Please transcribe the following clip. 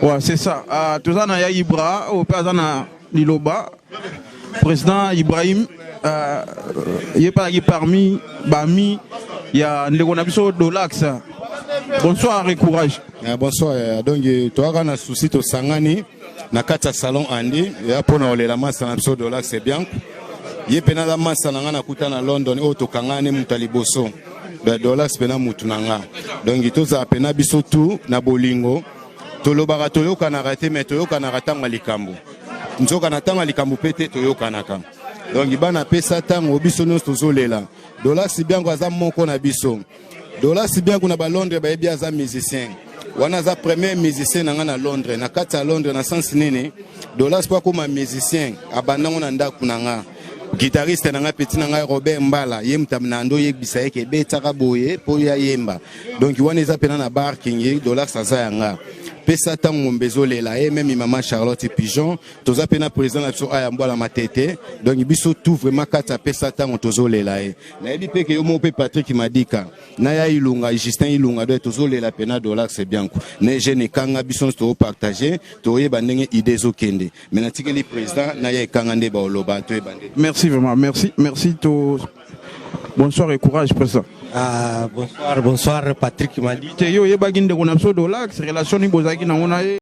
Ouais, c'est ça. Ah, toza na ya Ibra oyo mpe aza na liloba. Président Ibrahim, ye mpe azalaki parmi bami ya ndeko na biso Dolax. Bonsoir et courage. Bonsoir. Donc toyaka na souci, tosangani na kati ya salon Andi ya mpona kolela masa na biso Dolax Bianco. Ye mpe naza masa na nga, nakuta na London oyo tokangani moto ya liboso. Dolax mpena mutu na nga. Donc tozala mpena biso tu na bolingo. Tolobaka toyokanaka te, me toyokanaka ntango ya likambo. Nzoka na ntango ya likambo mpe te toyokanaka. Donc bana pesa ntango, biso nyonso tozolela Dolax Bianco. Aza moko na biso. Dolax Bianco, na balondres bayebi aza musicien wana, aza premier musicien na nga na Londres, na kati ya Londres. Na sens nini? Dolax mpo akóma musicien, abandango na ndako na nga. Guitariste na ngai, petit na ngai Robert Mbala, ye moto na ndo oyebisa ye ke ebetaka boye mpo ye ayemba. Donc wana eza mpena na barking. Dolax aza ya nga. Pesa ntango, ngombe ezolela ye. Même mama Charlotte Pigeon, toza mpe na président na biso aya Mbwala Matete. Donc biso tout vraiment kati apesa ntango tozolela ye. Nayebi mpe ke yo moko mpe, Patrick Madika na ya Ilunga, Justin Ilunga, do tozolela mpena Dolax Bianco na jeune ekanga. Biso nyonso tozopartage, toyeba ndenge idée ezokende. Mais natikeli président na ya ekanga nde baoloba, toyeba nde. Merci vraiment, merci, merci to. Bonsoir et courage, président. Ah, bonsoir, bonsoir Patrick Madi. Te, yo oyebaki ndeko na biso Dolax, relation nini bozalaki nango na ye?